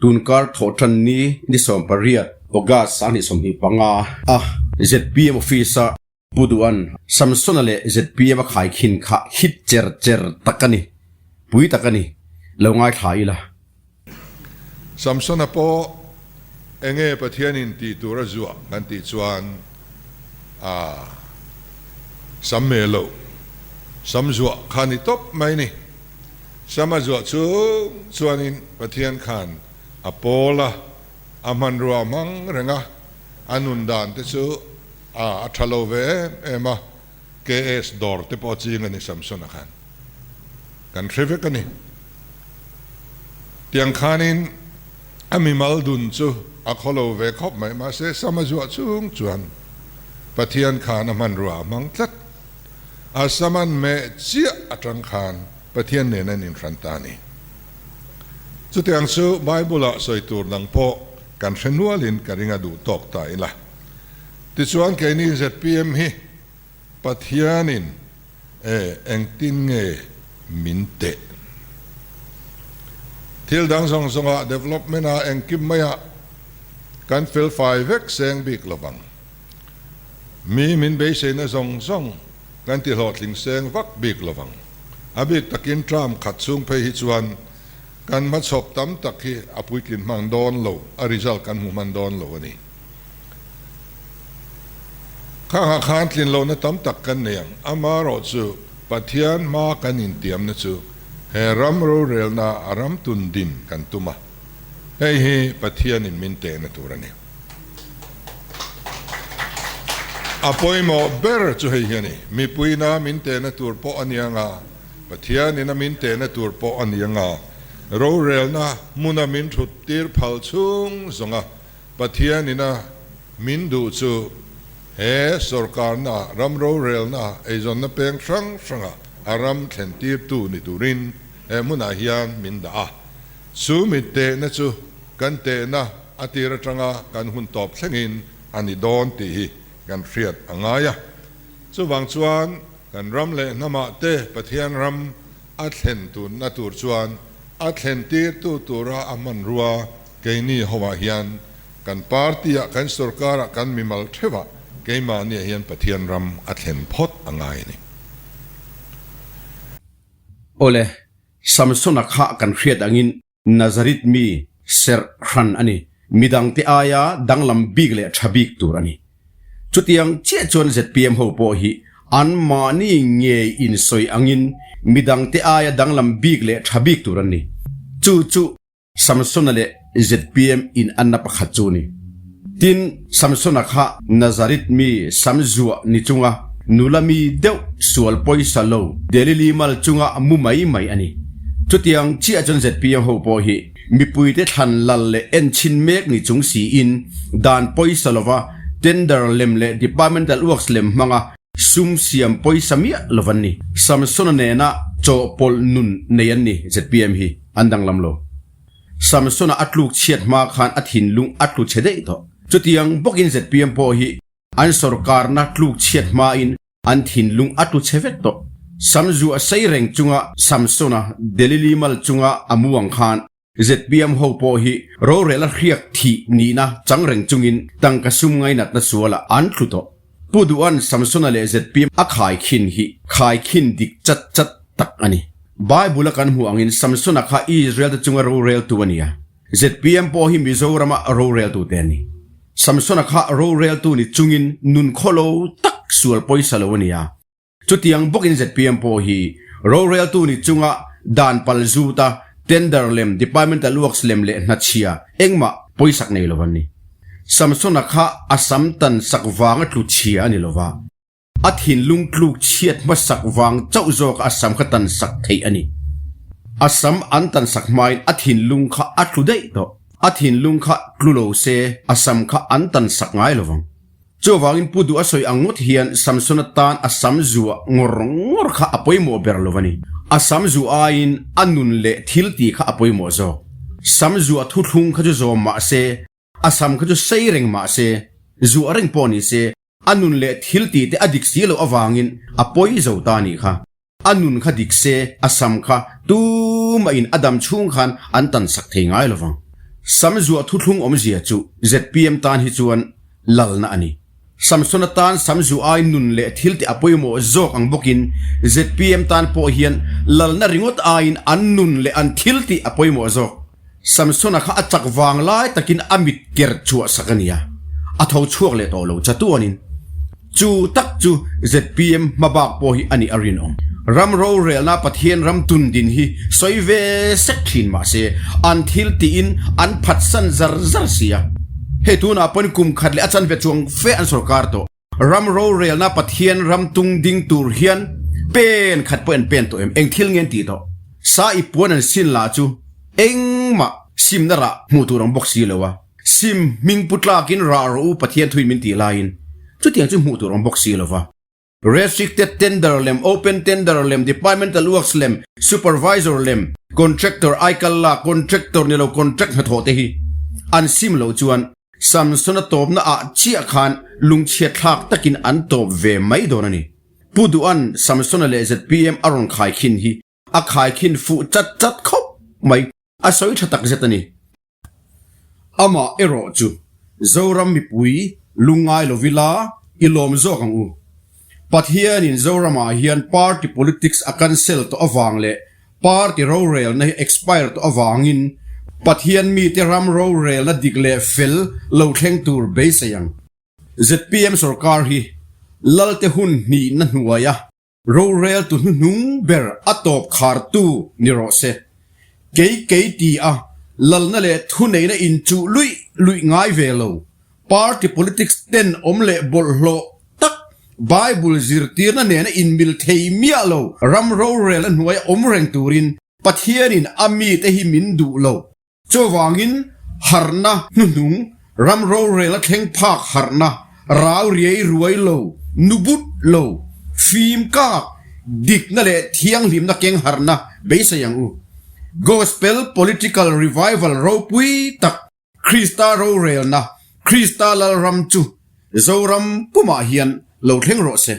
Tunkar Thawhtanni ni 18 August 2025 a zpm office a Pu Duan Samsona leh zpm a khaikhin kha hit cher cher tak a ni, pui tak a ni, lo ngaithla ila. Samsona pawh enge Pathianin tih tur a zuah kan tih chuan a sam me loh, sam zuah kha ni tawp mai ni. Sam a zuah chung chuanin Pathian khan a pawl a, a hmanrua a hmang reng a, a nun dan te chu a a tha lo ve em em a, KS dawr te pawh a ching a ni Samsona khan. Kan hre vek a ni. Tiang khanin a mimal dun chu a khaw lo ve khawp mai, mahse Sam a zuah chung chuan Pathian khan a hmanrua a hmang tlat. A Sam an meh chiah atang khan Pathian nen an inhran ta a ni. Chutiang chu Bible-ah sawi tur dang pawh kan hre nualin ka ring a duh tawk ta ila. Tichuan keini zpm hi Pathianin e engtin nge min teh? Thil dang zawng zawngah development ah engkim maiah kan felfai vek seng bik lovang. Mi min beiseina zawng zawng kan ti hlawhtling seng vak bik lovang. A bik takin term khat chhung phei hi chuan kan hmachhawp tam tak hi a puitlin hman dawn lo, a result kan hmu hman dawn lo a ni. Khangah khan tlinlohna tam tak kan nei ang. Amaherawh chu Pathian hma kan intiamna chu he ram rorelna a ram tun din kan tum a, hei hi Pathianin min tehna tur a ni. A pawimawh ber chu hei hi a ni, mipuina min tehna tur pawh a ni ang a, Pathianin a min tehna tur pawh a ni ang a, rorelna hmuna min thut tir phal chhung zawnga Pathian ina min duh chu he sawrkarna, ram rorelna, eizawnna peng hrang hranga a ram thlen tirtu ni turin he hmunah hian min dah a. Chu mit tehna chu kan tehna a tir atanga kan hun tawp thlengin a ni dawn tih hi kan hriat a ngai a. Chuvang chuan kan ram leh hnamah te Pathian ram a thlen tunna tur chuan a thlen tirtu tura a hmanrua Keini hovah hian kan party-ah, kan sorkarah, kan mimal theuhah keimahniah hian Pathian ram a thlen phawt a ngai a ni. Awle, Samsona kha kan hriat angin Nazareth mi serh hran a ni. Midangte aia danglam bik leh tha bik tur a ni. Chutiang chiah chuan zpm ho pawh hi anmahni ngei insawi angin midangte aia danglam bik leh tha bik tur an ni. Chu chu Samsona leh zpm in anna pakhat chu ni. Tin, Samsona kha Nazareth mi sam zuah ni chunga nula mi deuh sual pawisa lo Delili mal chunga mu mai mai a ni. Chutiang chiah chuan zpm ho pawh hi mipuite thlan lal leh enchhin mek ni chung siin dan pawisa lova tender lem leh departmental works lem hmanga sum siam pawisa miah lo an ni. Samsona nena chawhpawlh nun nei an ni zpm hi. An danglam lo. Samsona a tluk chhiat hma khan a thinlung a tlu chhe daih tawh. Chutiang bawkin zpm pawh hi an sorkarna tluk chhiat hmain an thinlung a tlu chhe vek tawh. Samzu a sei reng chunga Samsona Delili mal chunga a mu ang khan zpm ho pawh hi rorel a hriak thih nihna chang reng chungin tangka sum ngainatna sualah an tlu tawh. Pu Duhan Samsona leh zpm a khaikhin hi khaikhin dik chat chat tak a ni. Bible a kan hmuh angin Samsona kha Israel te chunga roreltu a ni a, zpm pawh hi Mizorama roreltu te an ni. Samsona kha roreltu ni chungin nun khawlo tak sual pawisa lo a ni a, chutiang bawkin zpm pawh hi roreltu ni chunga dan pal zuta tender lem, departmental works lem leh hnachhia engmah pawisak nei lo an ni. Samsona kha a sam tan sak vanga tlu chhia a ni lova. A thinlung tluk chhiat hmasak vang chauh zawk a sam kha tan sak theih a ni. A sam an tan sak hmain a thinlung kha a tlu daih tawh. A thinlung kha tlu lo se a sam kha an tan sak ngai lo vang. Chuvangin Pu Duh a sawi ang ngawt hian Samsona tan a sam zuah ngawr ngawr kha a pawimawh ber lo a ni. A sam zuah aiin a nun leh thil tih kha a pawimawh zawk. Sam zuah thuthlung kha chu zawm mah se, a sam kha chu sei reng mah se, zuah reng pawh ni se, A nun leh thil tih te a dik si loh avangin a pawi zo ta nih kha. A nun kha dik se, a sam kha tumah in a dam chhung khan an tan sak thei ngai lovang. Sam zuah thuthlung awmzia chu zpm tan hi chuan lalna a ni. Samsona tan sam zuah ai nun leh thil tih a pawimawh zawk ang bawkin zpm tan pawh hian lalna ringawt aiin an nun leh an thil tih a pawimawh zawk. Samsona kha a chak vang lai takin a mit ker chhuah sak a nia, a tho chhuak leh tawh lo chatuanin. Chu tak chu zpm hmabak pawh hi a nih a rinawm. Ram rorelna Pathian ram tun din hi sawi ve sek thin mah se, an thil tiin an phatsan zar zar si a. Hei tunah pawn kum khat leh a chanve chuang fe an sawrkar tawh. Ram rorelna Pathian ram tung ding tur hian pen khat pawh an pen tawh em? Eng thil nge an tih tawh? Sa i puan an sin lah chu engmah simna rah hmuh tur ang bawk si lo a, sim hming pu tlakin rah rawh u Pathian thuin min tih laiin chutiang chu hmuh tur ang bawk si lo va. Restricted tender lem, open tender lem, departmental works lem, supervisor lem, contractor aikal la, contractor ni lo contract hnathawh te hi an sim loh chuan Samsona tawpna ah chiah khan lungchhiat thlak takin an tawp ve mai dawn a ni. Pu Duhan Samsona leh zpm a rawn khaikhin hi a khaikhin fuh chat chat khawp mai, a sawi tha tak zet a ni. Amah erawh chu Zoram mipui lungngai lovila i lawm zawk ang u. Pathianin Zoramah hian party politics a cancel tawh avang leh Party rorelna hi expire tawh avangin Pathian mite ram rorelna dik leh fel lo thleng tur beisei ang. Zpm sorkar hi Lalte hun hnihna hnuaia roreltu hnuhnung ber a tawp khartu ni rawh se. Kei kei ti a lalna leh thuneihna inchuh luih luih ngai ve lo. Party politics ten awm leh bawlhhlawh tak Bible zirtirna nena inmil thei miah lo ram rorel a hnuaia awm reng turin Pathianin a mite hi min duh lo. Chuvangin harhna hnuhnung ram rorel a thleng phak harhna rau riai ruai lo, nu but lo, fim kak, dikna leh thianghlimna keng harhna beisei ang u. Gospel political revival ropui tak Krista rorelna, Krista Lalram chu Zoram pumah hian lo thleng rawh se.